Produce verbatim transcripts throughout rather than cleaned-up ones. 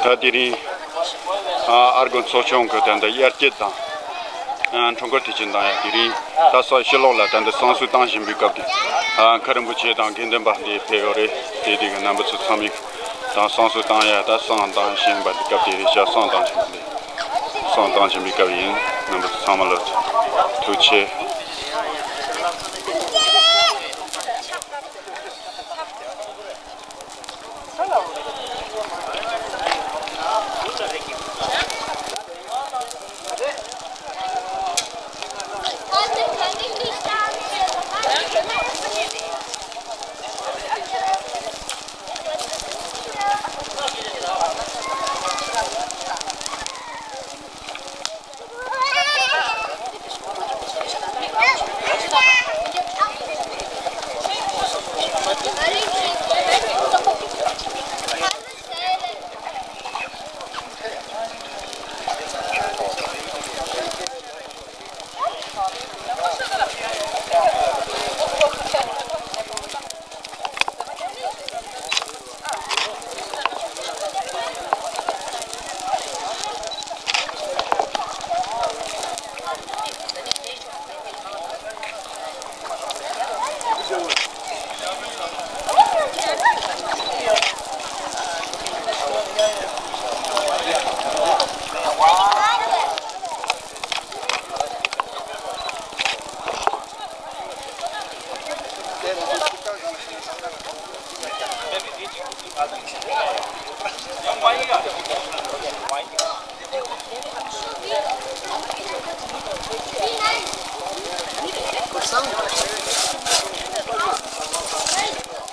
ད་དེ་རིང་ཨ་ཨར་དགོན་ཚོགས་ཆུང་གི་ད་ལྟ་དབྱར་སྐྱིད་དང་ཨ་འཁྲུངས་སྐར་དུས་ཆེན་དང་ཡང་དེ་རིང་ད་ས་ཕྱི་ལོགས་ལ་ད་ལྟ་བསང་གསོལ་བཏང་བཞིན་པའི་སྐབས་དེ། ཨ་མཁན་རིན་པོ་ཆེ་དང་དགེ་འདུན་པ་འདི་ཕེབས་ཡོད་རེད། དེ་དེ་གི་རྣམ་པ་ཚོ་ཚང་མས་ད་བསང་གསོལ་བཏང་ཡ་ད་བསང་བཏང་བཞིན་པ་དེ་སྐབས་དེ་རེད་ཤག་བསང་བཏང་བཞིན་པ་དེ་བསང་བཏང་བཞིན་པའི་སྐབས་ཡིན། རྣམ་པ་ཚོ་ཚང་མ་ལ་ཐུགས་རྗེ་ཆེ།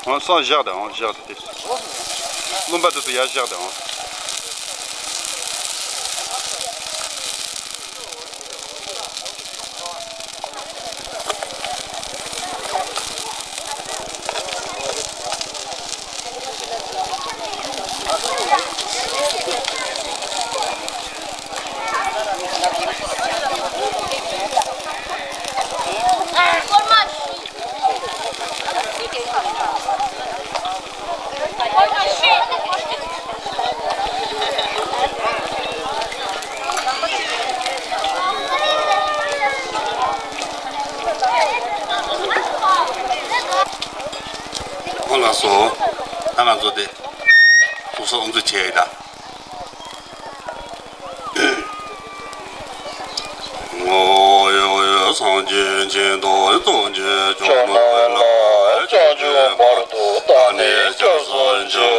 ཨང་། བསང་བཞག་དང་། ཨང་། བཞག་དང་། དེ་རློན་པ་དེ་ཚོ་ཡར་བཞག་དང་། ཨང་། ཁོང་ལ་སོ། ད་ང་ཚོ་དེ་ཚོགས་གཙོ་དབུ་འཛུགས་བྱས་ཡོད་ད། ངོ་ཡོ་ཡོ་སངས་རྒྱས་ཆེན་དང་སངས་རྒྱས་བཅོམ་ལྡན་འདས་ལ་བྱང་ཆུབ་བར་དུ་བདག་ནི་སྐྱབས་སུ་མཆི།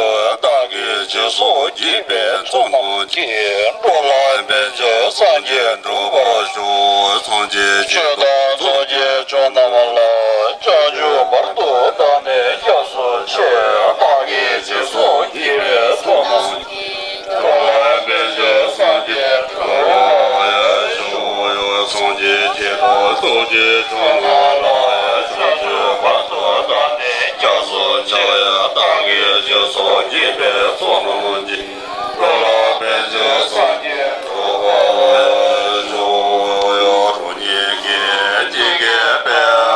བདག་གིས་རྗེས་སུ་བགྱིས་པའི་ཚོགས་རྣམས་ཀྱིས། འགྲོ་ལ་ཕན་ཕྱིར་སངས་རྒྱས་འགྲུབ་པར་ཤོག་སངས་རྒྱས་ཆོས་དང་ཚོགས་ཀྱི་མཆོག་རྣམས་ལ། བྱང་ཆུབ་བར་དུ་བདག་ནི་སྐྱབས་སུ་མཆི། བདག་གིས་རྗེས་སུ་བགྱིས་པའི་ཚོགས་རྣམས་ཀྱིས། འགྲོ་ལ་ཕན་ཕྱིར་སངས་རྒྱས་འགྲུབ་པར་ཤོག་སངས་རྒྱས་ཆོས་དང་ཚོགས་ཀྱི་མཆོག་རྣམས་ལ། བྱང་ཆུབ་བར་དུ་བདག་ནི་སྐྱབས་སུ་མཆི། བདག་གིས་རྗེས་སུ་བགྱིས་པའི་ཚོགས་རྣམས་ཀྱིས། འགྲོ་ལ་ཕན་ཕྱིར་སངས་རྒྱས་འགྲུབ་པར་ཤོག་རང་ཉིད་ཀྱི་སྐྱེ་རྒ་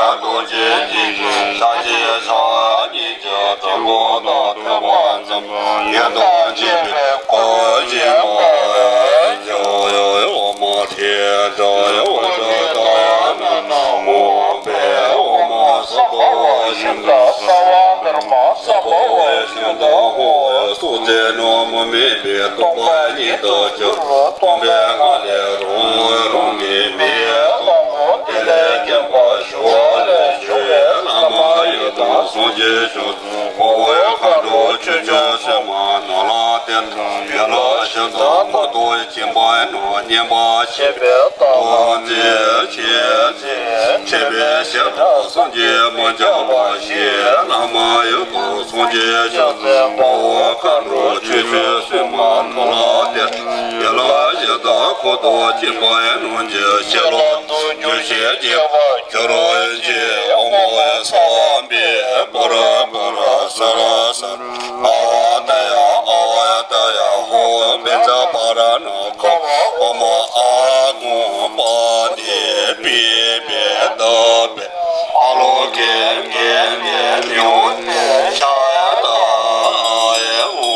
ན་འཆིའི་རྒྱུ་ཆགས་ཀྱི་བྱ་བ་ཉིད་ཀྱི་དྲན་སྐུལ་དང་མཐུན་པར་འཛིན་པ་ཡི་དམ་བརྗིད་པའི་སྐུ་བཞིན་དུ་འཇོག་འོ་མ་དེ་འདྲ་འོ་འདྲ་ད་ཡང་ན་ན་མོ་པའི་འོ་མ་ས་པ་བ་ཤིན་ཏུ་ས་བ་ཀརྨ་ས་པ་བ་ཤིན་ཏུ་ཧོ། སོགས་རྫས་རྣམས་མི་དམིགས་པའི་སྟོང་པ་ཉིད་དུ་གྱུར། སྟོང་པའི་ངང་ལས་རང་རང་གི་མིང་ལ་དེ་ལས་བརྒྱན་པ་ཞི་བ་ལྷས་བྱོན་པའི་བླ་མ་ཡི་དམ་སངས་རྒྱས་བྱང་སེམས་དཔའ་བོ་མཁའ་འགྲོ་ཆོས་སྐྱོང་སྲུང་མ་རྣམས་ལ་བརྟེན་ཏེ་ཡན་ལག་བཞི་དང་ཁོ་ཐག་ཡིན་པ་ནོ། བསྙེན་པ་ཞེས་པའི་སྟོབས་རྫས་ཆེ་ཆེ་མཆོད་པའི་བཤད་གྲྭ་སངས་རྒྱས་མི་འགྱུར་བ་ཞེས་བླ་མ་ཡི་དམ་སངས་རྒྱས་བྱང་སེམས་དཔའ་བོ་མཁའ་འགྲོ་ཆོས་སྐྱོང་སྲུང་མ་རྣམས་ལ་བརྟེན་ཡན་ལག་བཞི་དང་ཁོ་ཐག་ཡིན་པ་ནོ། ཞི་ལྷག་ཏུ་འགྱུར་ཞིང་རྒྱས་པར་འགྱུར་བར་བགྱི། ཨོཾ་ཨཱཿཧཱུྃ་བྷཱུ་ར་བྷཱུ་ར་སྭཱ་ར་སྭཱ་ར། ཨ་ཝ་ཏ་ཡ་ཨ་ཝ་ཏ་ཡ་ཧཱུྃ་བཛྲ་པཱ་ར་ཎ་ཁ་ཨོཾ་ཨཱཿཧཱུྃ་པཱ་ཎི་པུཥྤེ་ཏ་པེ་ཨ་ལོ་ཀེ་ཀེ་ནེ་ནེ་ཨོ་ཏེ་ཤ་ཡ་ཏ་ཨ་ཡེ་ཨོ།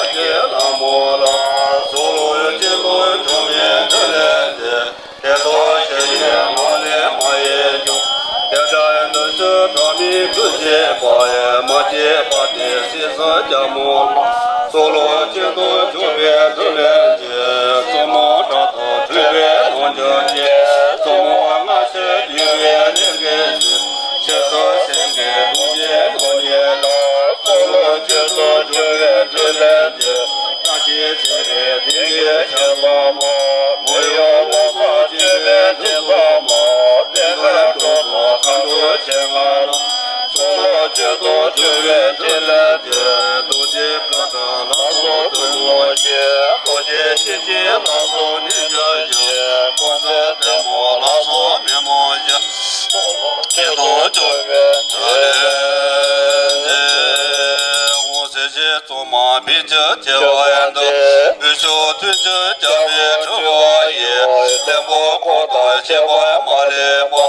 ལྷ་ཀྱི་ལྷ་མོ་ལ། གསོལ་ལོ་སྤྱི་བོར་འགྲོ་མི་འདི་ལས་འདས། དེ་ཚོགས་ཞི་བའི་ངང་ལས་མ་ཡལ་ཀྱང་། དེ་འདྲའི་འདི་ཚོའི་གྲོགས་ བྱེད་པ་ཡི་མ་སྐྱེས་པ་སྟེ་སྲིད་གསུམ་རྒྱལ་མོ་ལ། སྲོག་ལོ་གཅིག་ཏུ་གྱུར་པའི་ཕྲིན་ལས་ཀྱིས། བཙུན་མོ་དགྲ་དང་འཁྲུགས་པའི་ལོངས་སྤྱོད་ཀྱིས། བཙུན་མོ་སྔར་བྱས་བསྒྱུར་བའི་ལས་ཀྱི་ཕྱིར། ཕྱི་སོགས་སེང་གེ་གདོང་ཅན་ནོར་གཉིས་ལ། སྲོག་ལོ་གཅིག་ཏུ་གྱུར་པའི་ཕྲིན་ལས་ཀྱིས། བཀྲ་ཤིས་ཚེ་རིང་བདེ་སྐྱིད་ཁྱེད་ལ་མ། མོ་ཡང་བློ་བཟང་སྤྱི་པའི་མཚན་ཚང་མ། བསྟན་དོན་སྒྲུབ་པ་མཁའ་འགྲོ་ཆེ་ལྔ་ལ། སྲོག་ལོ་གཅིག་ཏུ་གྱུར་པའི་ཕྲིན་ལས་ཀྱིས། རྡོ་རྗེ་བཀའ་དང་ལྷ་ཚོགས་ཀུན་ལོངས་ཤིང་། རྡོ་རྗེ་སེམས་ཅན་ལ་སོགས་ནི་བྱ་ཞིང་། དཀོན་མཆོག་ལྟད་མོ་ལ་སོགས་མི་མང་བཞིན། སྲོག་ལོ་གཅིག་ཏུ་གྱུར་པའི་ཕྲིན་ལས་ཀྱིས། འོང་སྲིད་ཞི། གཙང་མ་བེ་ཅོན་བྱེ་བ་འདི། བོད་ཕྱོགས་མཐུན་སྒྲིལ་རྒྱལ་པོའི་སྤྲུལ་པ་ཡིས། བློན་པོ་འཁོར་དང་ཁྱད་པར་མ་ལུས་པ།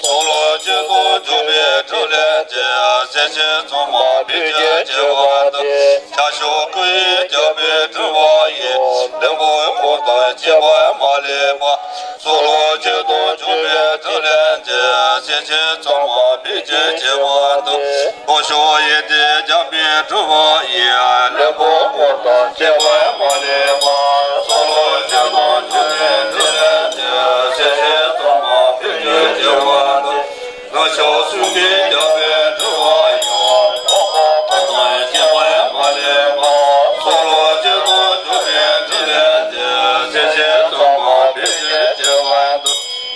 སྲོག་ལོ་གཅིག་ཏུ་གྱུར་པའི་ཕྲིན་ལས་ཀྱིས། སྲིད་ཞི་གཙང་མ་བེ་ཅོན་བྱེ་བ་འདི། ཤར་ཕྱོགས་ཀུན་གཡས་རྒྱལ་པོའི་སྤྲུལ་པ་ཡིས། བློན་པོ་འཁོར་དང་ཁྱད་པར་མ་ལུས་པ། སྲོག་ལོ་གཅིག་ཏུ་གྱུར་པའི་ཕྲིན་ལས་ཀྱིས། སྲིད་ཞི་གཙང་མ་བེ་ཅོན་བྱེ་བ་འདི། ལྷོ་ཕྱོགས་གཡས་སྟོན་རྒྱལ་པོའི་སྤྲུལ་པ་ཡིས། བློན་པོ་འཁོར་དང་ཁྱད་པར་མ་ལུས་པ། སྲོག་ལོ་གཅིག་ཏུ་གྱུར་པའི་ཕྲིན་ལས་ཀྱིས། སྲིད་ཞི་གཙང་མ་བེ་ཅོན་བྱེ་བ་འདི། ནུབ་ཕྱོགས་སུམ་བརྒྱའི་རྒྱལ་པོའི་སྤྲུལ་པ་ཡིས། འཁོར་དང་ཁྱད་པར་མ་ལུས་པ། སྲོག་ལོ་གཅིག་ཏུ་གྱུར་པའི་ཕྲིན་ལས་ཀྱིས། སྲིད་ཞི་གཙང་མ་བེ་ཅོན་བྱེ་བ་འདི།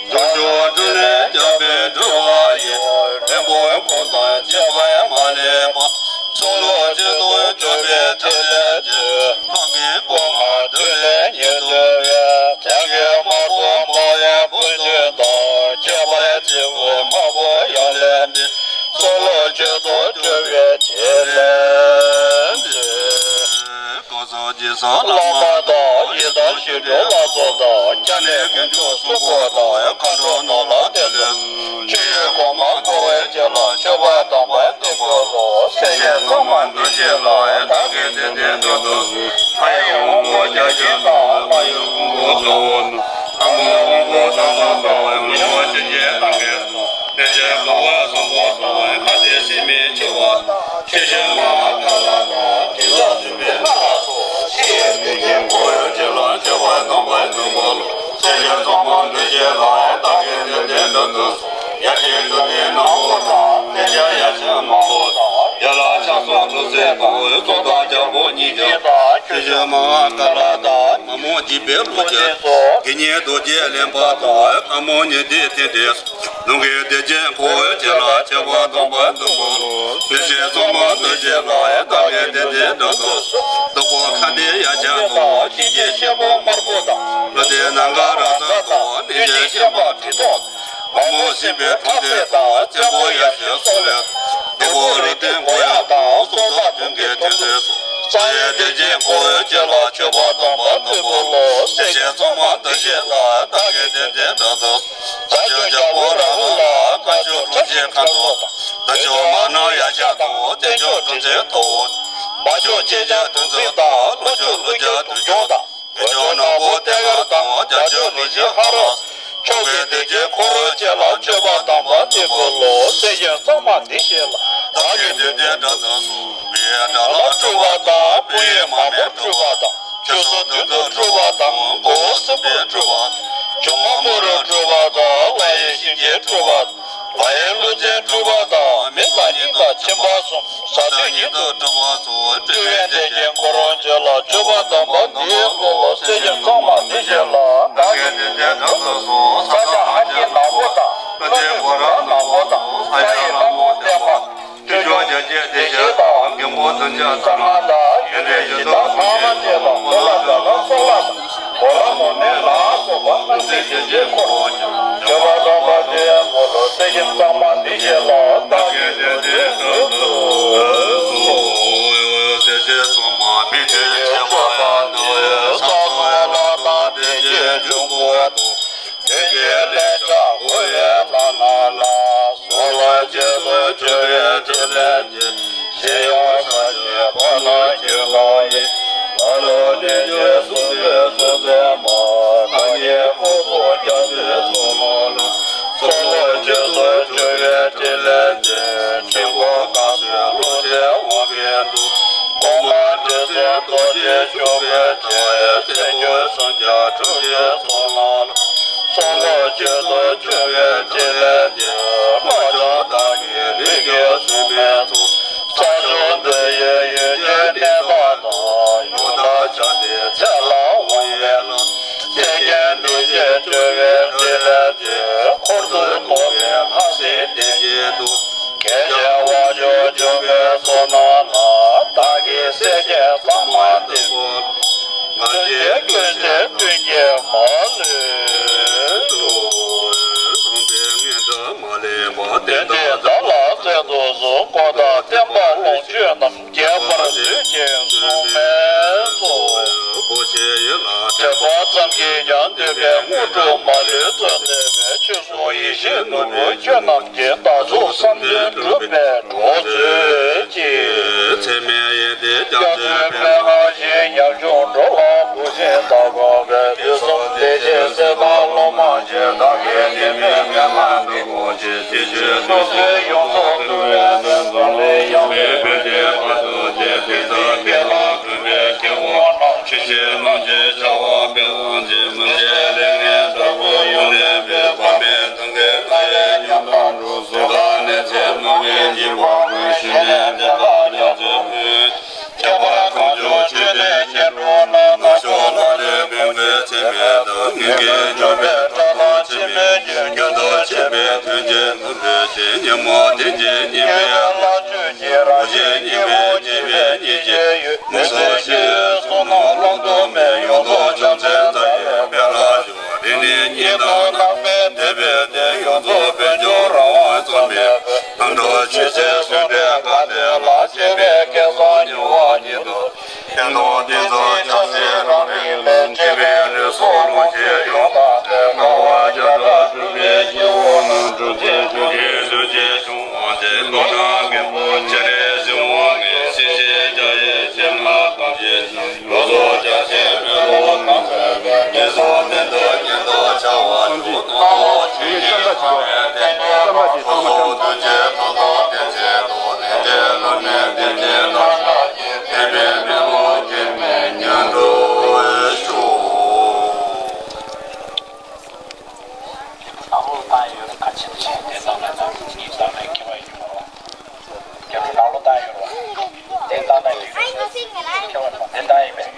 འབྱུང་ཆུ་འབྲུ་ལེན་རྒྱལ་པོའི་སྤྲུལ་པ་ཡིས། བློན་པོ་འཁོར་དང་ཁྱད་པར་མ་ལུས་པ། སྲོག་ལོ་གཅིག་ཏུ་གྱུར་པའི་ཕྲིན་ལས་ཀྱིས། ལྷ་མིའི་སྒོ་ང་བདུད་ལས་ཉེན་བཏུལ་བའི། ཐེག་དམར་པོ་འབར་བའི་བུ་བདུད་དང་། ཁྱད་པར་རྩེ་དགུ་དམར་པོ་ཡབ་ལས་འདས། སྲོག་ལོ་གཅིག་ཏུ་གྱུར་པའི་ཕྲིན་ལས་ཀྱིས། བླ་མ་དང་ཡི་དམ་ཞི་ཁྲོ་ལྷ་ཚོགས་དང་། སྐྱབས་གནས་དཀོན་མཆོག་གསུམ་པོ་དང་། མཁའ་འགྲོ་ནོར་ལྷ་བདེ་ལེགས། ཆོས་གོང་མ་འཁོར་བའི་རྒྱལ་ལ་མཆོད་པ་དམ་པ་འདོན་པོ་ལོ། སྲས་ཆེན་གཙང་མ་འདུ་བྱེད་ལ། བདག་གིས་དེང་འདིར་འདུད་དོ་གསུངས། ལྷ་ཡི་དབང་པོ་བརྒྱ་བྱིན་དང་། མ་ཡི་དབང་པོ་ཚོགས་དབང་དང་། ལྷ་མོའི་དབང་པོ་ས་བཟང་དང་། མི་མ་བྱིན་གྱིས་བདག་གིས་གསུངས། གནོད་བྱེད་ཁ་བ་བཟང་པོ་དང་། ཁ་ཟས་སྲེད་མེད་མཆོད་པ་དང་། ཆོས་སྤྱོད་མ་ཧཱ་ཀཱ་ལ་དང་། དྲི་ཟ་བཙུན་པའི་ལྷ་ལ་སོགས། ཕྱི་ཡི་གནོད་སྦྱིན་འཁོར་བའི་རྒྱལ་ལ་མཆོད་པ་དམ་པ་འདོན་པོ་ལོ། སྲས་ཆེན་གཙང་མ་འདུ་བྱེད་ལ། བདག་གིས་དེང་འདིར་འདུད་དོ་གསུངས། ཡ་མཚན་འདུ་ནི་ནག་པོ་དང་། གནོད་བྱེད་ཡ་མཚན་དམར་པོ་དང་། ཡ་ལ་ཕྱག་སོགས་འཁྲུ་སྲི་དང་། གཙུག་ཏོར་རྒྱལ་པོ་ཉིད་ཀྱི་དང་། ཆོས་སྤྱོད་མ་ཧཱ་ཀཱ་ལ་དང་། མ་མོ་འཇིགས་པའི་གླུ་ཆེན་སོགས། དགེ་བསྙེན་རྡོ་རྗེ་ལེན་པ་དང་། དཀར་མོ་ཉི་ཟླའི་ཚེ་འདས་སོགས། ནམ་མཁའི་བདེ་ཆེན་འཁོར་བའི་རྒྱལ་ལ་མཆོད་པ་དམ་པ་འདོན་པོ་ལོ། བདེ་ཆེན་གཙང་མ་འདུ་བྱེད་ལ། བདག་གིས་དེང་འདིར་འདུད་དོ་གསུངས། བདུག་སྤོས་ཁ་ཟས་ཡ་མཚན་དང་། ཞིང་གི་ཤེལ་སྒོ་དམར་པོ་དང་། ཀླུ་རྟའི་ནམ་མཁའ་རབ་བཟང་དང་། གནོད་བྱེད་ཤན་པ་གྲི་ཐོགས་དང་། མ་མོ་སྲིད་པའི་འཁྲུག་རྩོད་དང་། བཙན་པོ་ཡ་མཚན་སོགས་ལས། བདུག་སྤོས་རུ་སྟོན་མགོ་ཡག་དང་། སྲོག་ཆགས་དུང་གི་ཐོན་རྫས་སོགས། ས་ཡི་བདེ་ཆེན་འཁོར་བའི་རྒྱལ་ལ་མཆོད་པ་དམ་པ་འདོན་པོ་ལོ། བདེ་ཆེན་གཙང་མ་འདུ་བྱེད་ལ། བདག་གིས་དེང་འདིར་འདུད་དོ། རྩྭ་མཆོག་རྒྱལ་པོ་ར་ཧུ་ལ། དཀར་ཕྱོགས་གྲུབ་ཆེན་མཁའ་འགྲོ་དང་། མཐིང་ཕྱོགས་མ་ཎི་ཡ་མཚན་དང་། སྟེང་ཕྱོགས་གྲུབ་ཆེན་ཐོག་འོད། བར་ཕྱོགས་ཅན་ཆ་དུང་འཛིན་དང་། ལྷོ་ཕྱོགས་ཀླུ་རྒྱལ་དུང་སྐྱོང་དང་། བོད་ཕྱོགས་ནག་པོ་ཏེ་ལ་དང་། རྒྱ་ཕྱོགས་ཀླུ་ཆེན་ཧ་ར། ཕྱོགས་ཀྱི་བདེ་ཆེན་འཁོར་བའི་རྒྱལ་ལ་མཆོད་པ་དམ་པ་འདོན་པོ་ལོ། སྲས་ཆེན་གཙང་མ་འདུ་བྱེད་ལ། བདག་གིས་དེང་འདིར་འདུད་དོ་གསུངས། བོད་ཡུལ་དགྲ་ལྷ་སྤྲུལ་པ་དང་། བོད་ཡུལ་མ་སྨད་སྤྲུལ་པ་དང་། ཆོས་སྲུང་བདུད་འདུལ་སྤྲུལ་པ་དང་། འགོག་སྲུང་སྲིན་པོ་སྤྲུལ་པ་དང་། ཇོ་མོ་མོ་ར་སྤྲུལ་པ་དང་། ལྷ་ཡི་གཤིན་རྗེ་སྤྲུལ་པ་དང་། བ་ཡི་ཀླུ་བཙན་སྤྲུལ་པ་དང་། མི་དང་གཉིས་དང་ཁྱིམ་པ་གསུམ། ས་སྟེང་ཉིད་དུ་གྲུབ་པ་སོགས། སྤྲུལ་པའི་བདེ་ཆེན་འཁོར་བའི་རྒྱལ་ལ་མཆོད་པ་དམ་པ་འདོན་པོ་ལོ། སྲས་ཆེན་གཙང་མ་འདུ་བྱེད་ལ། བདག་གིས་དེང་འདིར་འདུད་དོ་གསུངས། ས་ཆ་ཧ་ཅང་ནག་པོ་དང་། ཀླུ་ཆེན་འཁོར་རབ་ནག་པོ་དང་། ས་ཡི་ལྷ་མོ་བསྟན་པ། ཆོས་སྐྱོང་རྒྱལ་ཆེན་བདེ་ཆེན་དང་། མགོན་པོ་གདུལ་བྱ་གསང་སྔགས་དང་། ཡོན་ཏན་ཞི་ལྡོག་ཐ་མ་ཅན་དང་། གོ་ལ་དགྲ་ལྷ་སོགས་ལ་དང་། གོ་ལ་མོ་མེ་ལ་སོགས་པ། སྣང་སྲིད་ཞི་བྱེད་འཁོར་ལོ་ཀྱང་། མཆོད་པ་དམ་པ་འདོན་པོ་ལོ། སྲས་ཆེན་གཙང་མ་འདུ་བྱེད་ལ། བདག་གིས་དེང་འདིར་འདུད་དོ་གསུངས། སྲས་ཆེན་གཙང་མ་བེ་ཅོན་བྱེ་བ་འདི། ས་སོགས་ལ་དང་བདེ་ཆེན་འབྱུང་པོ་དང་། དོན་གྱི་ལས་བྱ་འཁོར་བའི་ལྷ་རྣམས་ལ། སྲོག་ལོ་གཅིག་ཏུ་གྱུར་པའི་ཕྲིན་ལས་ཀྱིས། གཞན་ཡང་ས་གཞི་བར་སྣང་ཆོས་གང་ཡིན། ལ་ལུ་གནོད་བྱེད་གསུམ་པོའི་གཟུགས་མཚན་མ། རྣམ་གཡེང་དབུལ་ཕོངས་རྒྱ་མཚོའི་གཙུག་ལུང་ལ། སྲོག་ལོ་གཅིག་ཏུ་གྱུར་པའི་ཕྲིན་ལས་ཀྱིས། ཆོས་འཁོར་ སོགས་ལུགས་ལྡན་དབང་གིས་འདུ། གོང་མ་འདྲེ་སྲིན་རྡོ་རྗེ་འཇོམས་པའི་ཚེ། སྲས་ཀུན་སངས་རྒྱས་ཐུགས་རྗེའི་ཚོགས་རྣམས་ལ། གསོལ་ལོ་ཆེད་དུ་བྱོན་པའི་ཕྲིན་ལས་འདི། སྔར་བྱུང་བདག་གི་ལུས་ཀྱི་གཟུགས་མེད་དུ། ས་ཕྱོགས་འདི་ཡི་ཡུལ་གྱི་གནས་བདག་དང་། ཡུལ་དང་བྱ་དེ་ཚེ་ལ་དབང་བའི་ལམ། ཐེག་ཆེན་ལུས་ཀྱི་སྤྱོད་པའི་ཕྲིན་ལས་འདི། འཁོར་དུ་བསྐོར་བའི་ལྷ་སྲིན་སྡེ་བརྒྱད་དུ། རྒྱལ་ཆེན་དབང་ཕྱུག་འཇོམས་པའི་ཚོགས་རྣམས་ལ། བདག་གིས་སྲས་ཀྱི་ཐ་མ་འདི་ཀུན། ང་བཅས་ཀུན་གྱི་མཐུན་རྐྱེན་མ་ལུས་སྒྲུབ། དམ་པའི་མངོན་འདོད་མ་ལུས་པ། དོན་འདི་བདག་ལ་སྩལ་དུ་གསོལ། འཁོར་དང་བསྟན་པ་ལོངས་སྤྱོད་རྣམས། ཁྱད་པར་འདུས་ཀྱི་གཟུགས་མེད་ཚོགས། དྲེགས་པ་ཙམ་གྱིས་ཀྱང་འདུལ་བའི། དངོས་གྲུབ་མ་ལུས་སྩོལ་མཛད་པའི། ཆོས་སྐུ་ཡེ་ཤེས་ནོར་བུ་ཁྱོད་རྣམས་ཀྱིས། བདག་སོགས་བསམ་དོན་འགྲུབ་པའི་གྲོགས་མཛོད་ཅིག། ཚད་མེད་ཡོན་ཏན་རྒྱ་མཚོའི་ཕན་སྣོད་ཅིང་། ཡབ་ཆུང་འགྲོ་ལ་བུ་ཆེན་དག་དགོངས་པའི། དུས་གསུམ་བདེ་གཤེགས་སྲས་དང་སློབ་མ་ཆེ། བདག་གི་བདེ་མོས་མན་ངག་འདི་གོ་ཆེ། ཅི་སྤྱོད་དུས་གསུམ་ཡོངས་སུ་ཐུལ་བའི་ནོར། འཛམ་གླིང་ཡངས་པའི་བོད་ཀྱི་བར་དུ་གཅིག། དེ་དག་དགེ་ལ་གུས་པས་སྐྱེ་བོ་རྣམས། ཆོས་བྱེད་ལམ་གྱི་བྱ་བ་སྤེལ་བར་བགྱི། མི་མཇེད་ལས་ངན་དྲག་པོ་ཡོངས་འདས་པའི། དཔའ་མེད་གདོན་བགེགས་ལྔ་ཡི་ཉམས་དང་འགྲོགས། སྲོག་དང་ནད་ཀྱིས་མི་ཕོད་འཇིགས་པ་ཀུན། ཞི་གནས་བདེ་བླག་ཉམས་སུ་ལེན། ཁྱད་པར་གང་བྱུང་ཆོས་སྡེའི་སྐྱེ་འགྲོ་རྣམས། ནག་ཕྱོགས་ལ་ལུས་ཕན་པའི་ཚད་མེད་དང་། ངན་སྐྱེས་འཇོམས་པའི་བཀྲག་མདངས་ཆེན་མོའི་རྒྱུན། རྒྱུན་དུ་ཆད་པའི་དོན་གྱི་དམ་པའི་ཆོས། ཉོན་མོངས་ལྡན་གྱི་ཉེས་པའི་ལྷ་ཆོས་ཀྱི། རང་གཞན་གཉིས་པོ་གཉིས་པའི་གཉིས་ཀྱི་ཡུལ། མི་གསལ་ཞི་བའི་གཟུགས་རྣམས་བླང་དོར་མེད། ཡོངས་རྫོགས་བྱང་སེམས་རྩ་བའི་དཔལ་ལ་སྤྱོད། རིང་ནས་གཉིད་དང་རྣམ་སྨིན་འདས་པའི་ཚེ། ཡོངས་རྫོགས་བོད་འབྱོར་རང་དབང་རྩོལ་མེད། ལྷ་འགྲོ་ཆོས་སྲིད་ཟུང་འབྲེལ་དཀའ་ལས་ལ། སྤྱད་པས་སྐལ་བཟང་མྱུར་བར་བརྒྱུད་དུ། ཕན་འདོགས་བསྟན་འཛིན་སྐྱ་སེར་རང་རིགས་ལས། སྤྱད་པས་ལུས་སྲོག་ལོངས་སྤྱོད་ཡོངས་དག་སྟེ། དཀའ་བ་བརྒྱ་ཕྲག་སྒྲུབ་པའི་སྐྱེ་བོ་རྣམས། སྒྲུབ་བྱེད་ཆོས་ཀྱི་གཟུགས་ཅན་བྱུང་བ་དེ། མདོར་ན་མགོན་པོ་སྤྱན་རས་གཟིགས་དབང་ངེ་གཤེགས་ཤིང་། རྒྱལ་བའི་སྤྱན་སྔར་ཐམས་ཅད་མཁྱེན། ལོ་ཙཱ་བརྒྱ་བྱིན་མེ་ཏོག་གང་བཀྲ་བའི། དགེ་གསུམ་དོན་དུ་ཉེར་བསྡོགས་བྱ་བ་གྲུབ། སྣང་ལོག་ཆོས་ཉིད་ཁམས་པའི་རྟེན་འབྲེལ་མ། ཕུན་སུམ་གདུལ་བྱའི་དོན་དུ་བསྟན་བྱེད་དོ། ནན་ཏན་བླ་མེད་བསྟན་བཅོས་རྣམ་གཞག་གི། ཕན་པའི་མེ་ལོང་སྐྱེ་མེད་སྙན་སྒྲོན་ཤོག། ནང་ལོགས་བཏང་ཡོད་ན་ག་ཆེན་ཆེན་དེ་བཏང་ན་ད་གཉིས་བཏང་ན་ཁྱད་པར་ཡོད་མ་རེད་བ། རྒྱ་ལོ་ནང་ལོགས་བཏང་ཡོད་རེད་བ། དེ་བཏང་ན་ཡོད་རེད། ཁྱད་པར་མ་དེ་བཏང་ཡིན་པས།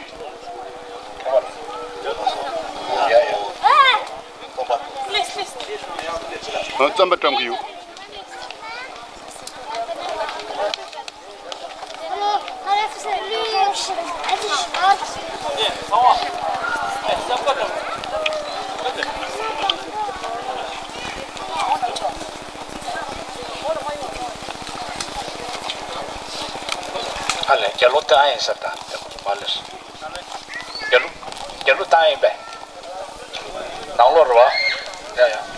ཁྱད་པར་ཡ་ཡ། རྩམ་པ་བཀྲམ་གི་ཡོད། ཨ་ལས་རྒྱ་ལོ་ཏི་ཨ་ཡིན་ཟེར་ད་མ་ལས། རྒྱ་ལོ་རྒྱ་ལོ་ཏི་ཨ་ཡིན་པས། ནང་ལོགས་རེད་བ། ཡ་ཡ།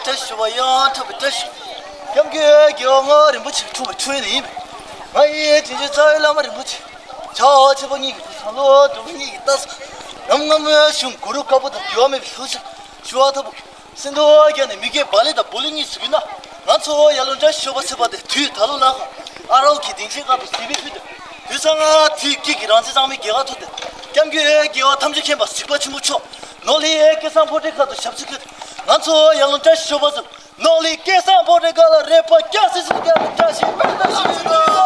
བཀྲ་ཤིས་ཞུ་བ་ཡང་འཁྲབ་པའི་བཀྲ་ཤིས། སྐྱབས་མགོན་རྒྱལ་བ་ང་རིན་པོ་ཆེ་འཁྲུངས་པའི་ཆོས་ཡིན། ང་ཡི་དྲིན་ཅན་རྩ་བའི་བླ་མ་རིན་པོ་ཆེ། བྱ་བ་ཆེན་པོ་གཉིས་ཀྱི་གྲུ་ཚང་ལོ་དུ་མ་གཉིས་ཀྱི་ལྟ་ས། ནམ་སྔ་མོའི་གཞུང་གུ་རུ་དཀར་པོ་དང་འགྱུར་བ་མེད་པའི་ལྷུ་ཚིགས་ཞུ་བ་ཐོབ། སེང་རྡོ་རྒྱ་ནས་མི་རྒས་བ་ལི་དང་བུ་ལི་གཉིས་སུ་གྱུར་ན། ང་ཚོ་ཡར་ལུང་བཀྲ་ཤིས་ཞོལ་པ་ཟེར་བ་དེ་དུས་ད་ལོ་ལ་ཁ་ཨ་རོག་གི་སྡིངས་ཆའི་ཁ་དུ་གཟིགས་པའི་ཕུལ་ཏེ། དུས་སང་ང་དུས་སྐྱིད་ཀྱི་རང་བཙན་གཙང་མའི་རྒྱལ་ཁ་ཐོབ་སྟེ། སྐྱབས་མགོན་རྒྱལ་བ་ཐམས་ཅད་མཁྱེན་པ་གཟིགས་པ་ཆེན་པོ་མཆོག་ནོར་ལྷའི་སྐལ་བཟང་ཕོ་བྲང་ཁ་དུ་ཞབས་ཕྱི་ཕུལ་ཏེ། ང་ཚོ་ཡར་ལུང་བཀྲ་ཤིས་ཞོལ་པ་ཚོ་ནོར་ལྷའི་སྐལ་བཟང་ཕོ་བྲང་ཁ་ལ་རེ་བ་རྒྱ་སྲིད་སྲིད་རྒྱ་ལ་བཀྲ་ཤིས་མེ་ཏོག་ཤིག་ཅི་ནོ།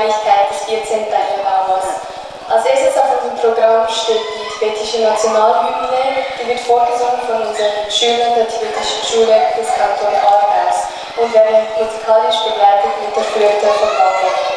Feierlichkeit des vierzehnten Januars. Als erstes auf unserem Programm steht die tibetische Nationalhymne, die wird vorgesungen von unseren Schülern der Tibetischen Schule des Kantons Aargaus und werden musikalisch begleitet mit der Flöte von Wagner.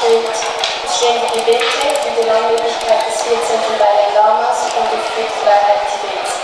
Mit Geschenk gebeten für die Langlebigkeit des vierzehnten Dalai Lamas und die Fruchtbarkeit Tibets.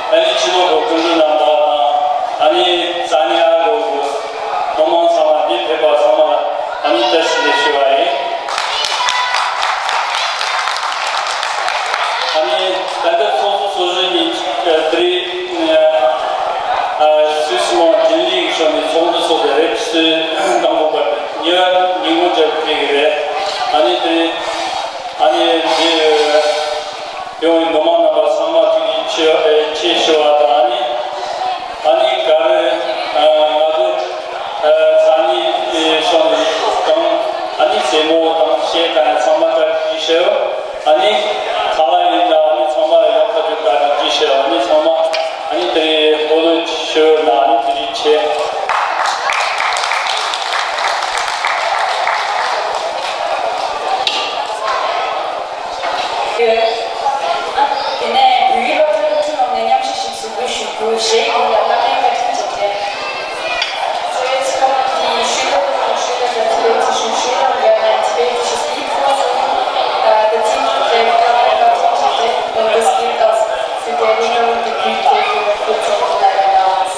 ཨ་ནི་ཕྱི་ལོགས་ཀྱི་སྐུ་མགྲོན་རྣམ་པ་དང་ཨ་ནི་ས་གནས་ཨ་རོགས་ཀྱི་མི་མང་ཚང་མ་འདིར་ཕེབས་པ་ཚང་མ་ལ་ཨ་ནི་བཀྲ་ཤིས་བདེ་ལེགས་ཞུ་བ་ཡིན། ཨ་ནི་ད་ལྟ་ཚོགས་གཙོ་ཚོགས་གཞོན་གཉིས་ཀྱིས་དེ་རིང་སུད་སི་མི་དམངས་རྒྱུན་ལས་ཀྱི་ཕྱོགས་ནས་ཚོགས་འདུ་ཚོགས་པའི་རེབ་གསུམ་དང་པོ་པར་ཉེ་བར་ཉིན་གུང་བཅར་ཕེབས་ཀྱི་རེད། ཨ་ནི་དེ་རིང་ཨ་ནི་འདི་ཡོང་བའི་མི་མང་རྣམ་པ་ཚང་མ་ཐུགས་རྗེ་ཆེ་ཨེ་ཆེ་ཞུ་བ་དང་ཨ་ནི་ཨ་ནི་ག་རེ་ཨ་ང་ཚོ་ཨ་ས་གནས་ཨེ་ཕྱོགས་ནས་དང་ཨ་ནི་སྲས་མོ་དང་བཤད་གྲྭ་ཚང་མ་བཀྲ་ཤིས་ཞུ། ཨ་ནི་ཁ་ལག་ཡིན་ན་ཨ་ནི་ཚང་མ་ཡག་ཐག་ཆོད་བཀྲ་ཤིས་ཞུ། ཨ་ནི་ཚང་མ་ཨ་ནི་དེ་རིང་ཕོ་ལོ་ཞུ་ན་ཨ་ནི་དེ་རིང་ཆེ། ཡོད། དེ་ནས་བོད་ཡིག་སློབ་གྲྭ་སློབ་ཕྲུག་ནང་ནས་མཉམ་ཞུགས་ཤིག་བཟོ་དགོས་ཞུ་རྒྱུ་གཞས་ཡིག་ལ་བཀའ་མོལ་བཀའ་དྲིན་བྱེད་མཁན། Soviet Committee Schüler, Schüler der tibetischen Schüler werden ein tibetisches Lied vorsingen. Äh, der Titel trägt Karen Baton Tibet und es gibt das für die Erinnerung die Blüte für vierzehnten Januars.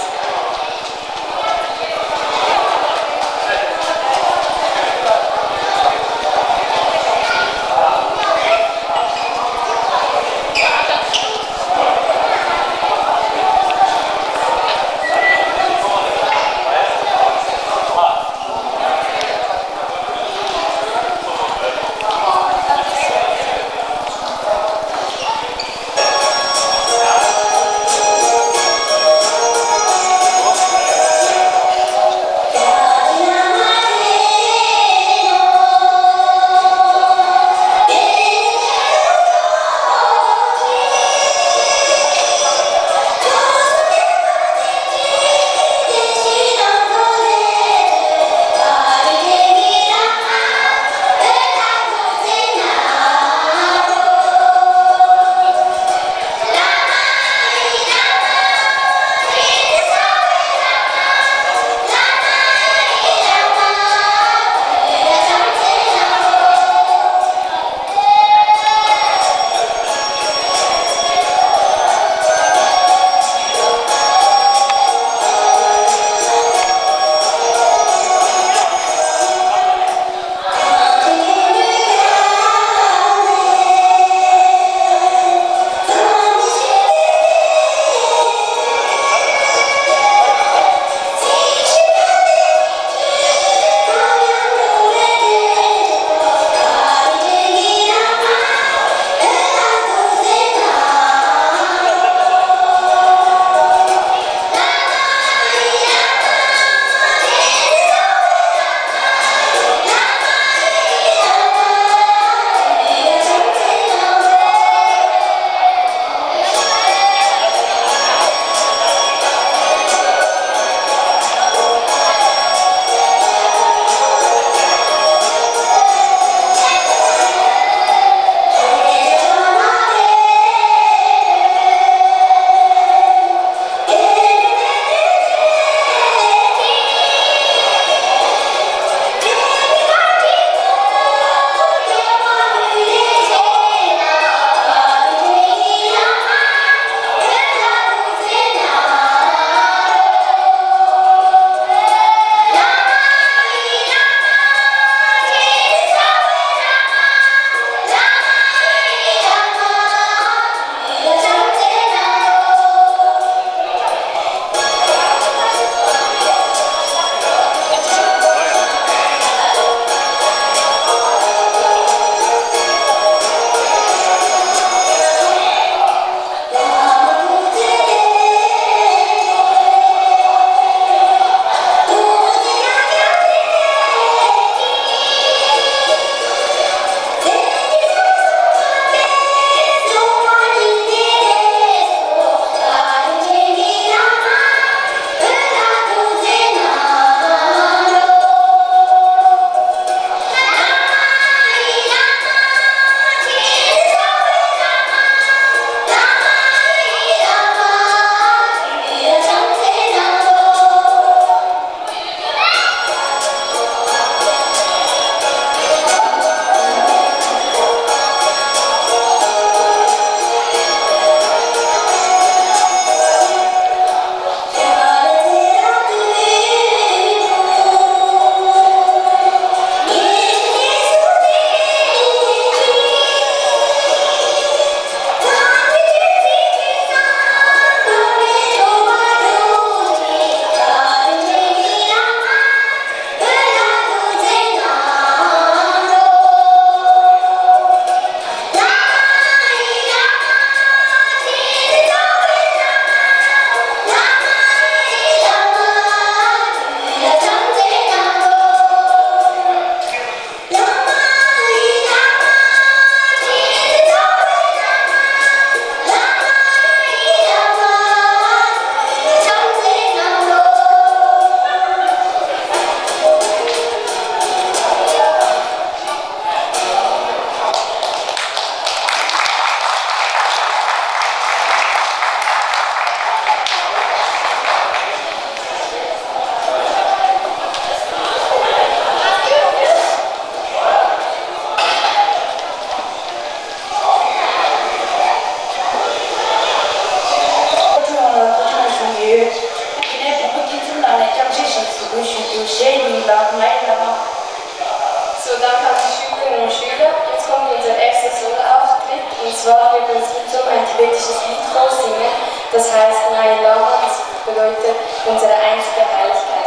Heute wird uns Itzum ein tibetisches Lied vorsingen, das heißt Ngai Lama, das bedeutet unsere einzige Heiligkeit.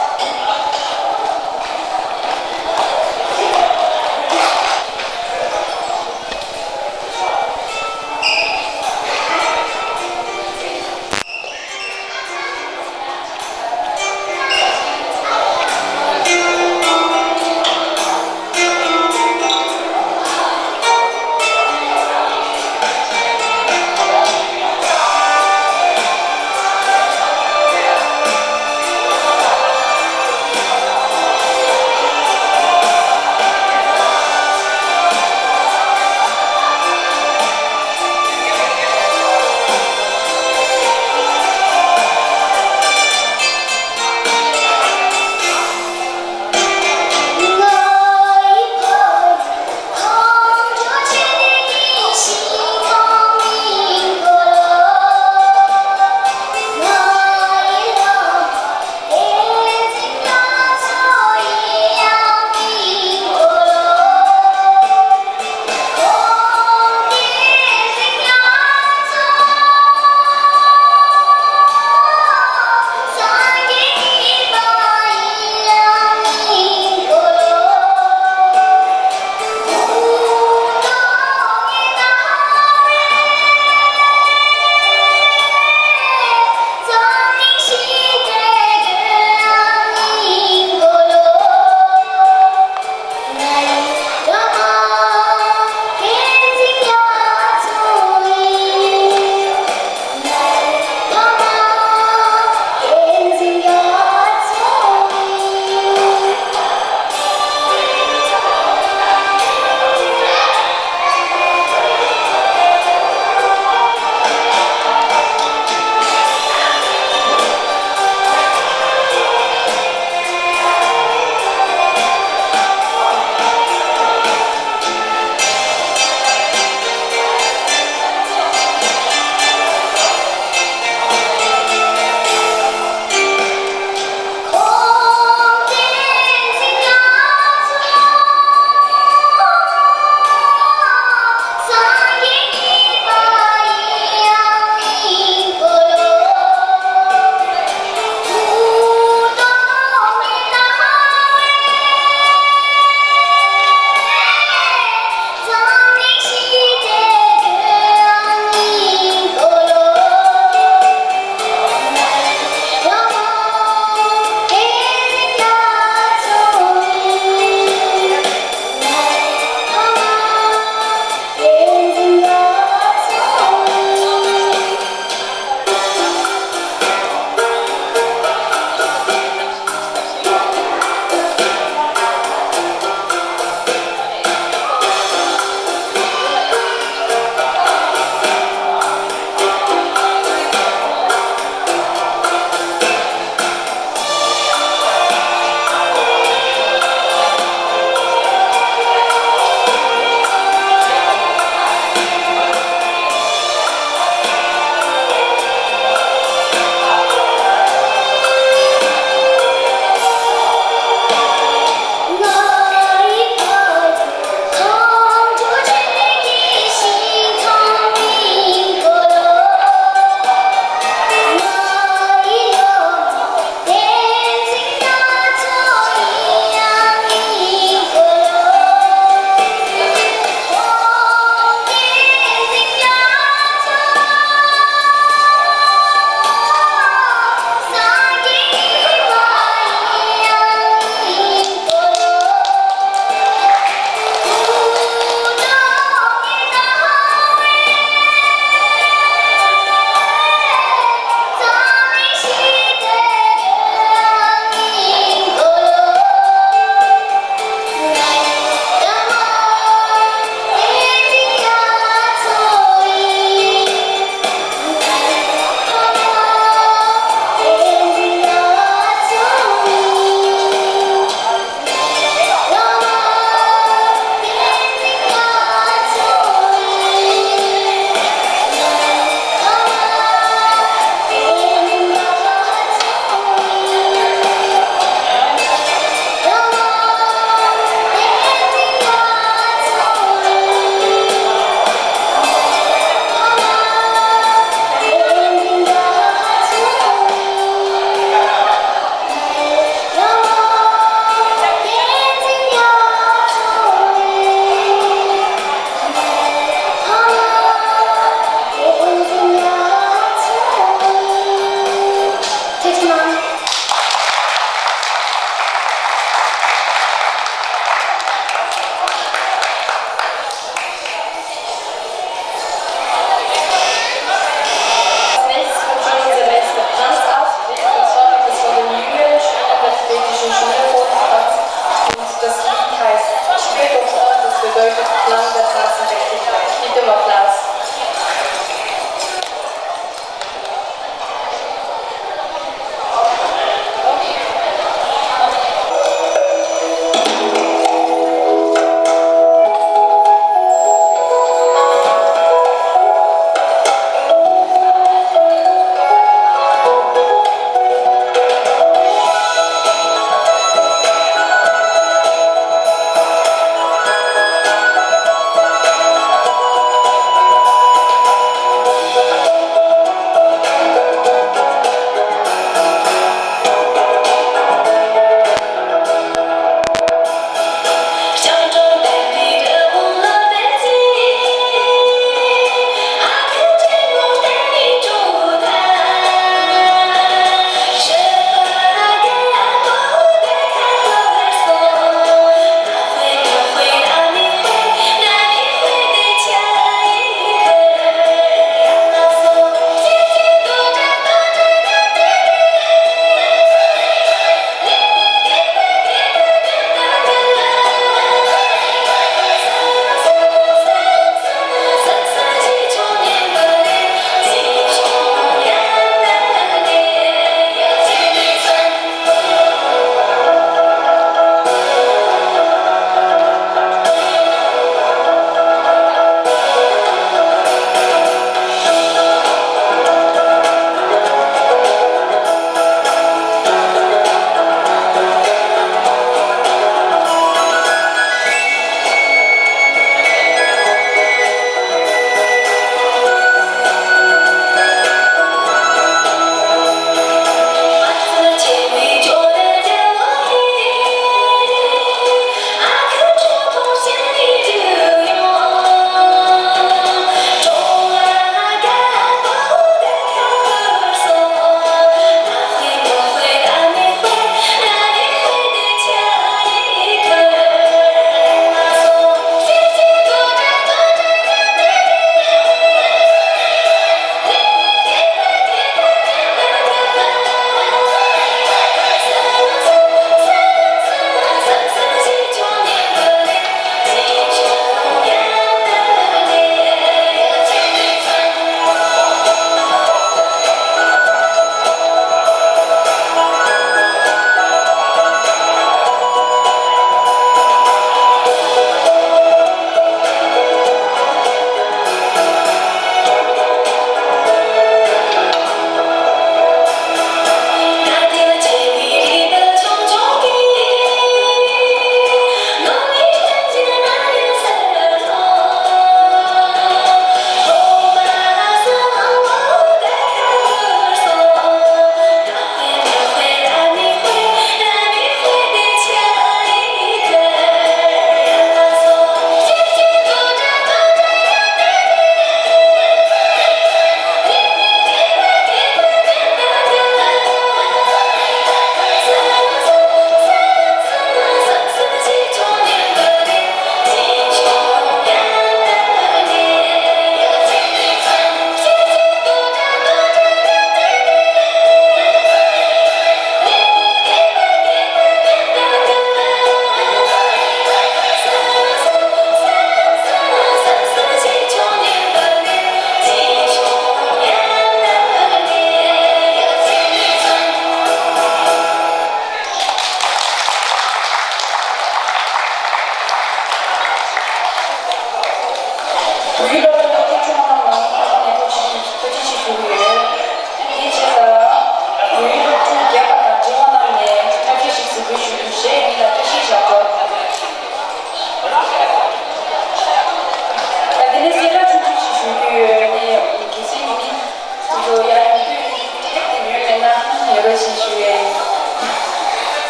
Liebe Schüler.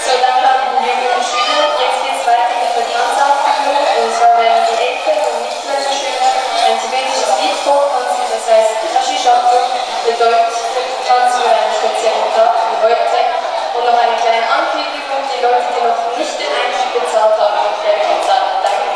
So, dann haben wir die jüngeren Schüler. Jetzt geht's weiter mit der Tanzaufführung. Und zwar werden die älteren und mittleren Schüler ein tibetisches Lied vortanzen. Das heißt, Tashi Shakti bedeutet Tanz für einen speziellen Tag wie heute. Und noch eine kleine Ankündigung: Die Leute, die noch nicht den Eintritt bezahlt haben, werden bezahlen. Danke.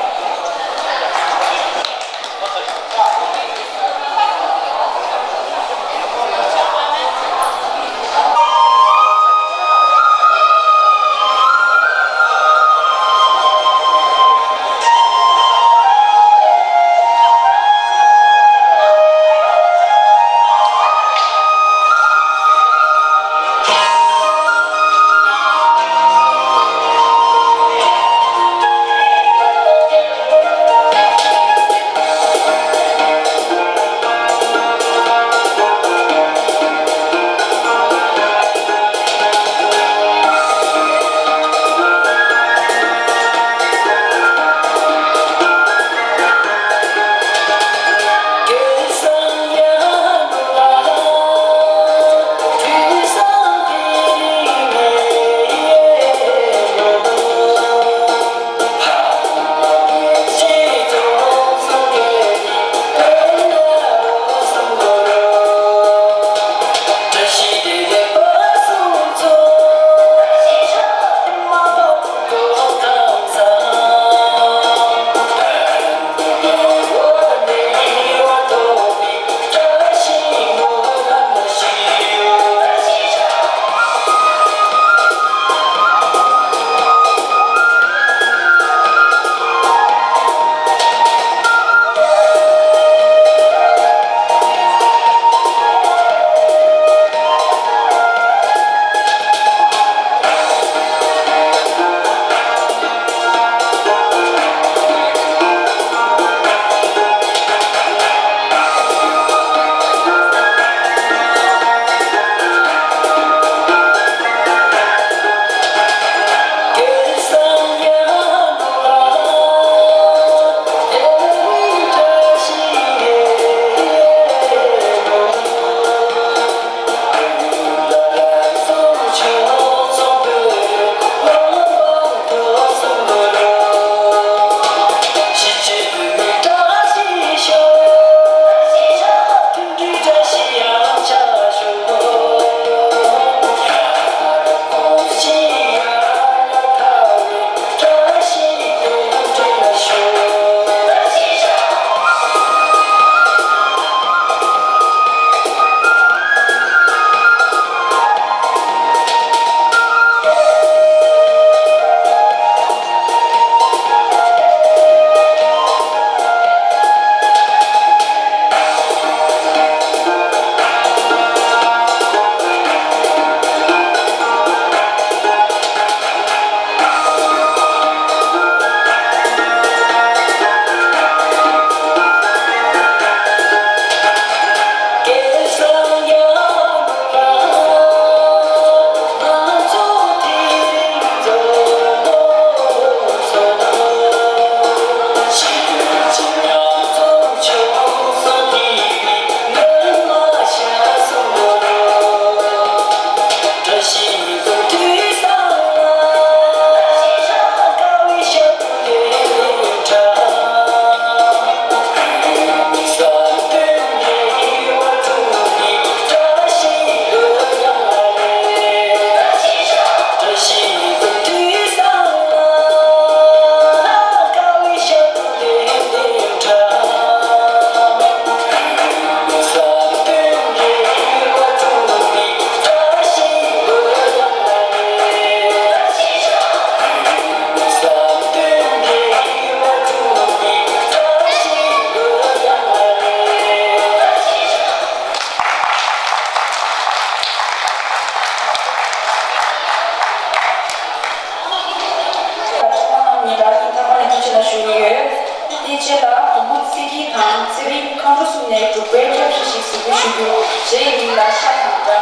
ཉེ་དྲག་གི་ཐག་པ་ལ་སྐྱིད་ཆུ་ལ་ཞུ་གི་ཡོད། དེའི་རྗེས་ལ་བུ་མོ་ཚེ་སྐྱིད་དང་ཚེ་རིང་མཁའ་འགྲོ་གསུམ་ནས་འབྲུག་པའི་སྐྱབས་གཞི་ཞིག་གཟིགས་འབུལ་ཞུ་རྒྱུ། རྗེས་ཡིན་ལ་ཤ་དང་འདྲ།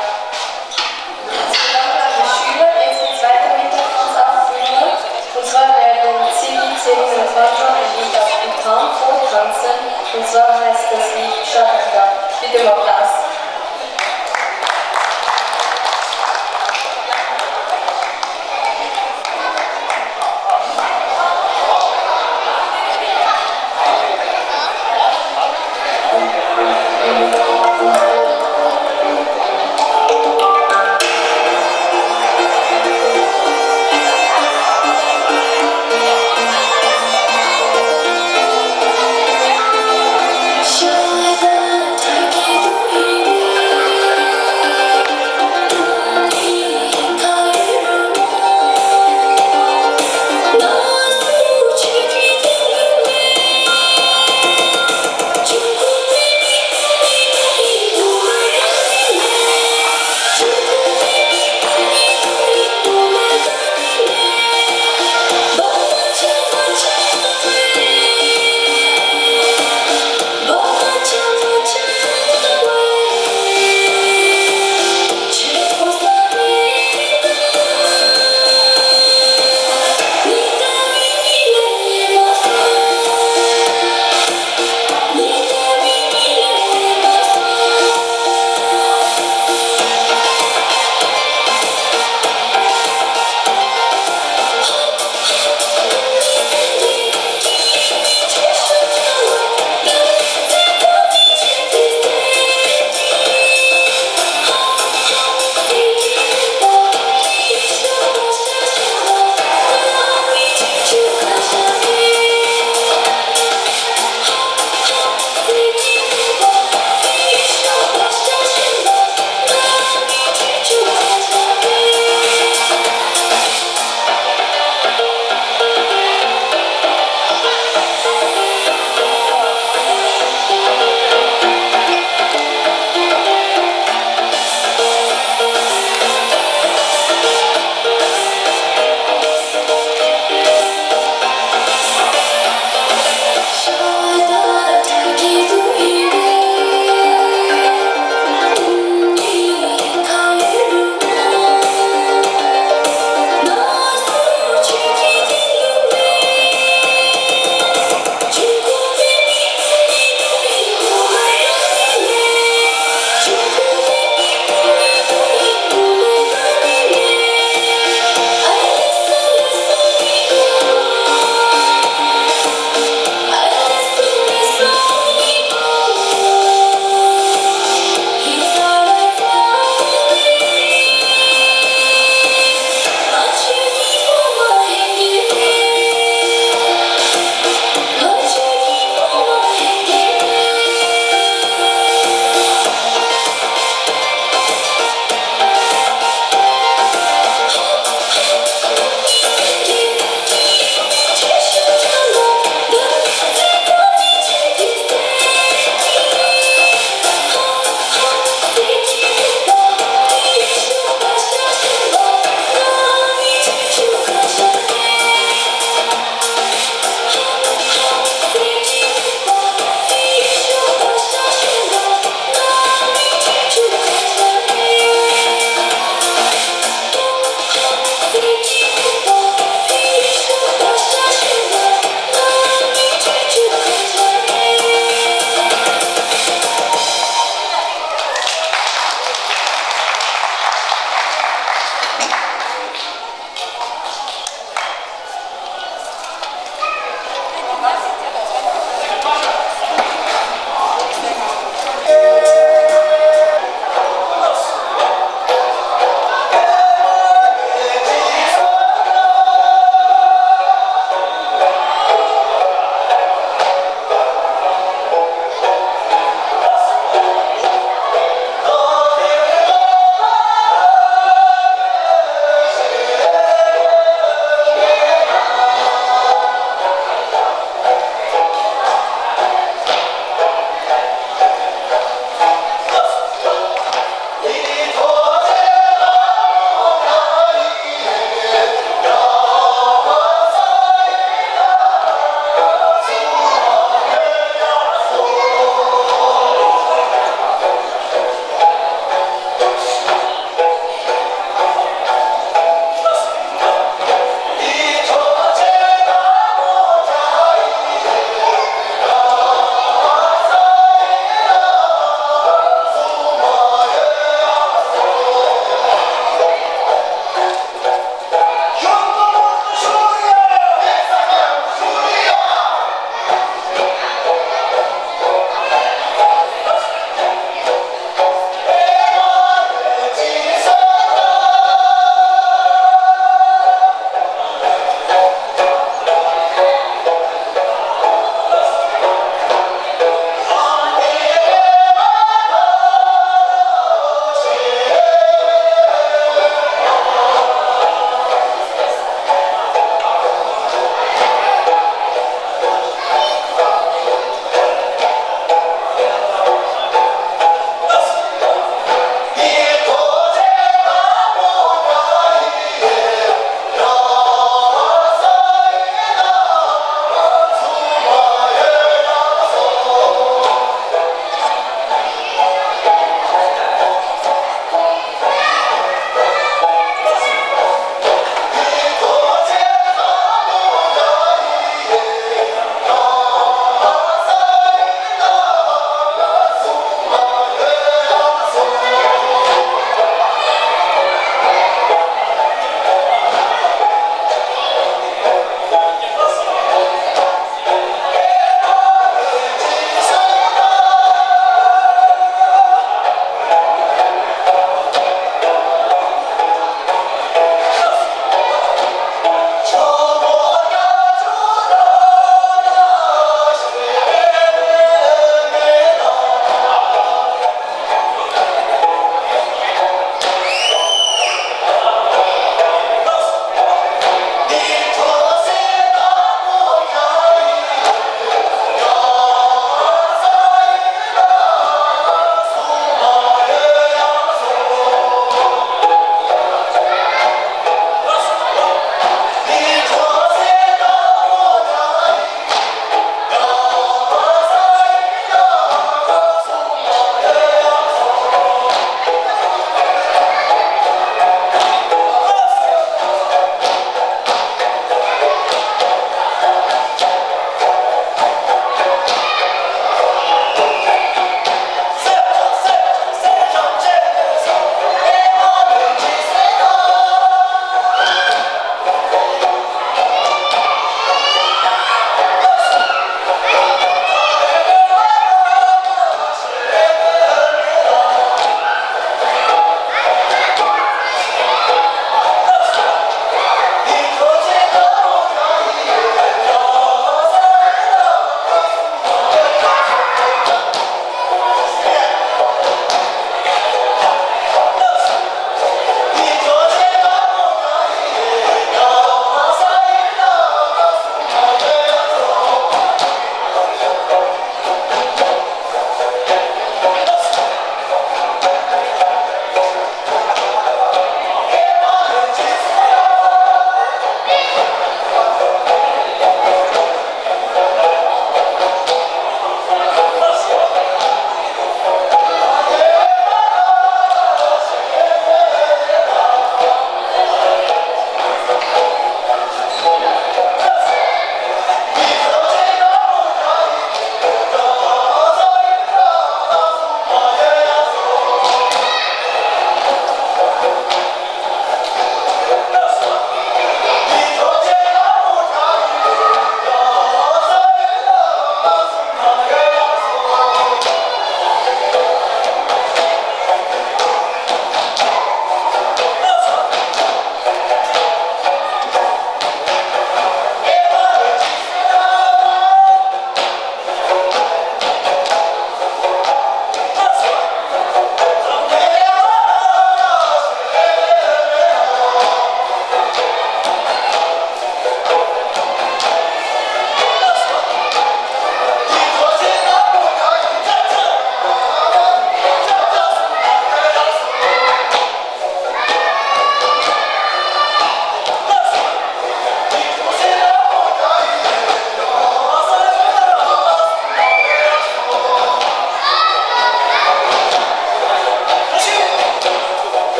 Schüler, jetzt geht's weiter mit der Tanzaufführung. Und zwar werden Ziggy, Zering und Quattro ein Lied auf Bhutan vortanzen. Und zwar heißt das Lied Shakaka. Bitte um Applaus.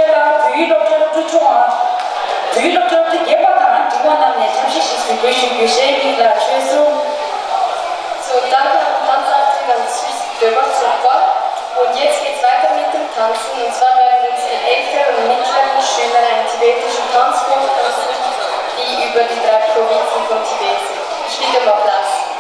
དང་བོད་ཡིག་སློབ་གྲྭ་སློབ་ཕྲུག་ཆུང་བ། བོད་ཡིག་སློབ་གྲྭ་སློབ་ཕྲུག་རྒན་པ་དང་འབྲིང་བ་རྣམས་ནས་འཚམས་ཞིབ་ཞིག་གཟིགས་འབུལ་ཞུ་རྒྱུ། གཞན་གཉིས་ལ་ཆོས་གསུམ། So, danke an Tanzaktinnen Süß Dömer Zupfer. Und jetzt geht's weiter mit dem Tanzen. Und zwar werden uns die älteren und mittleren Schüler einen tibetischen Tanzkurs tanzen, die über die drei Provinzen von Tibet sind. Ich bitte um Applaus.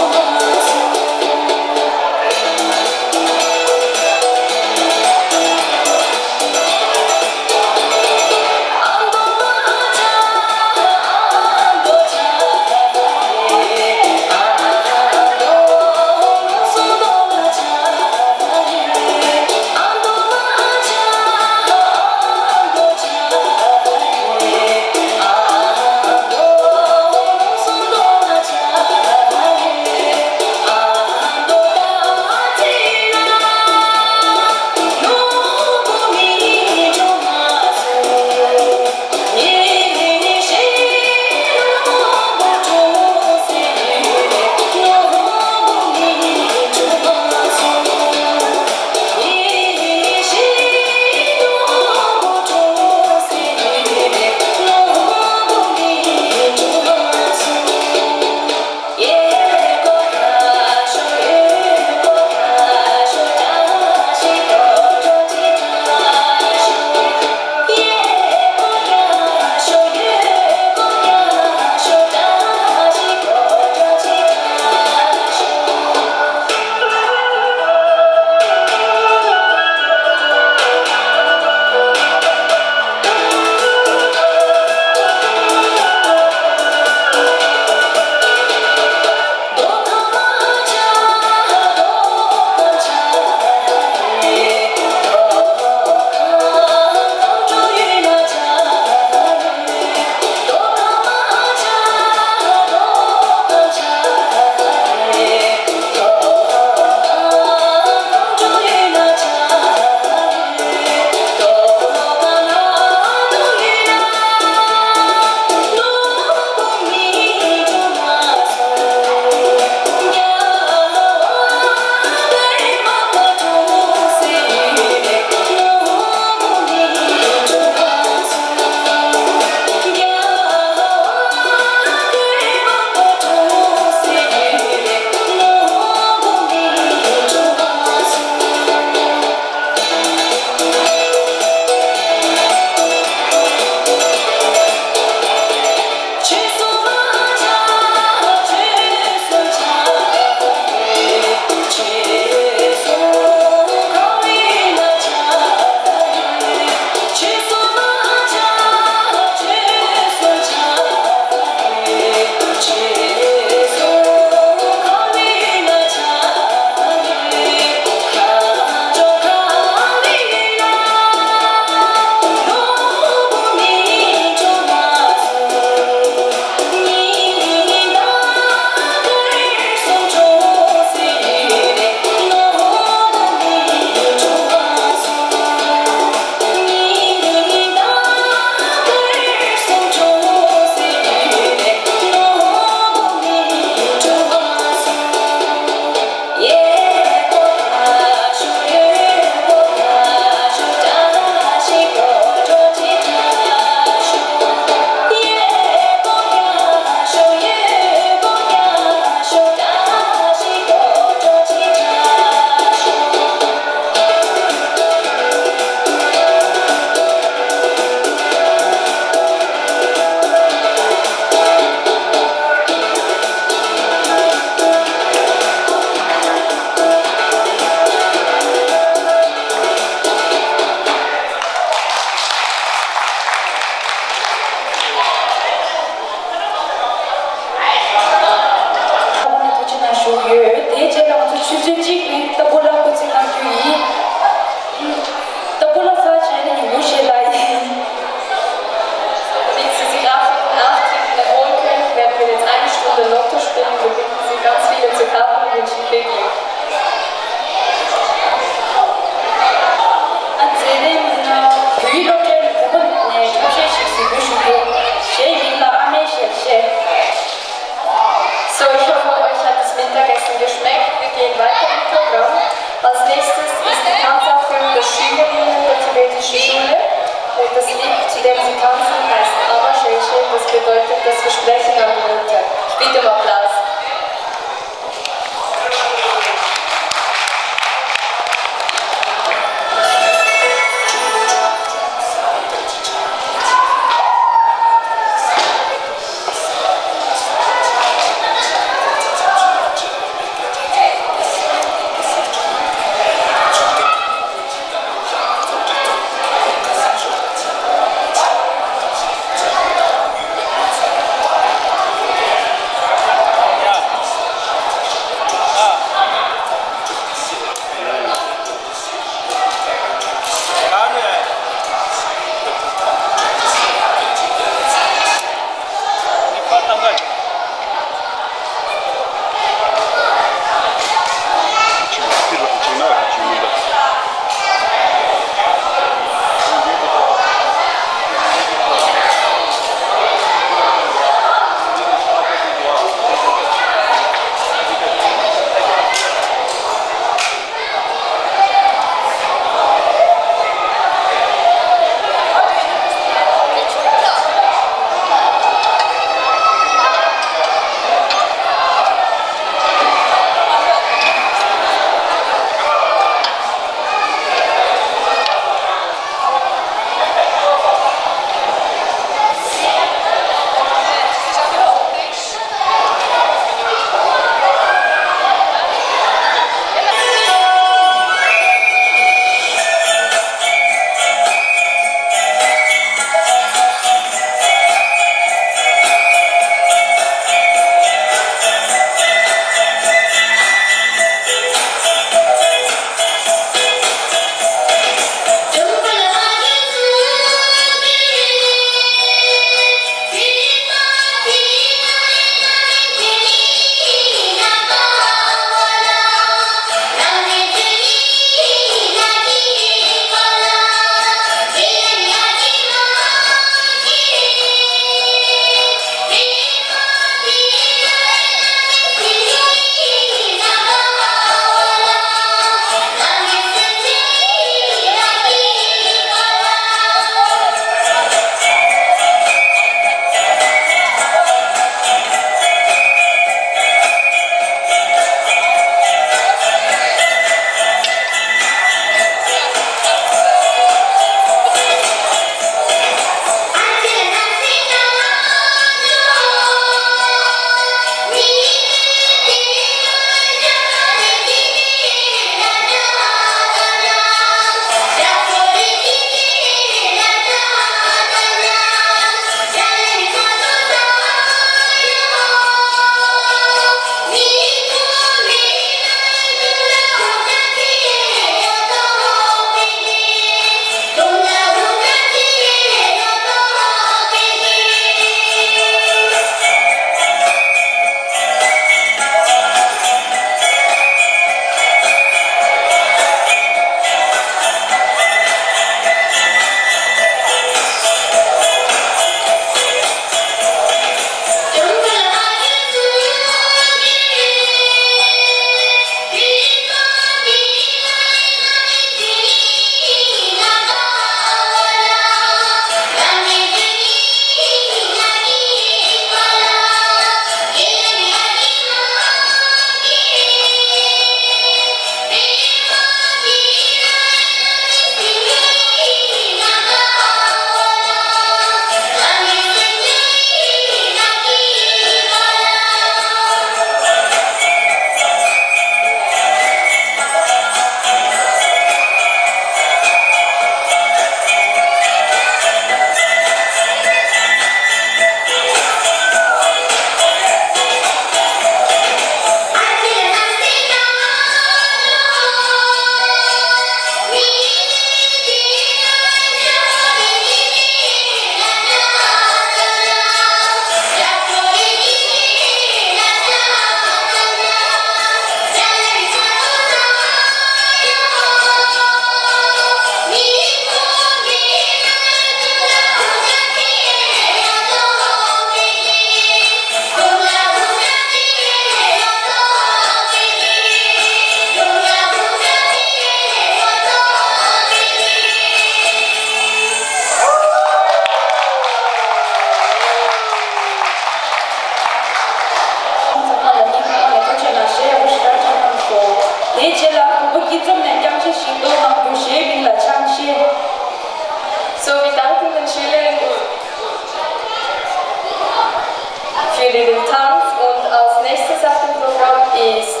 Mit dem Tanz und als nächstes auf dem Programm ist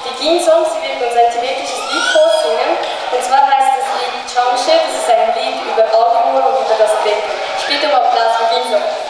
die Ginsong. Sie wird uns ein tibetisches Lied vorsingen. Und zwar heißt das Lied Changshe. Das ist ein Lied über Alkohol und über das Trinken. Später mal Applaus für Ginsong.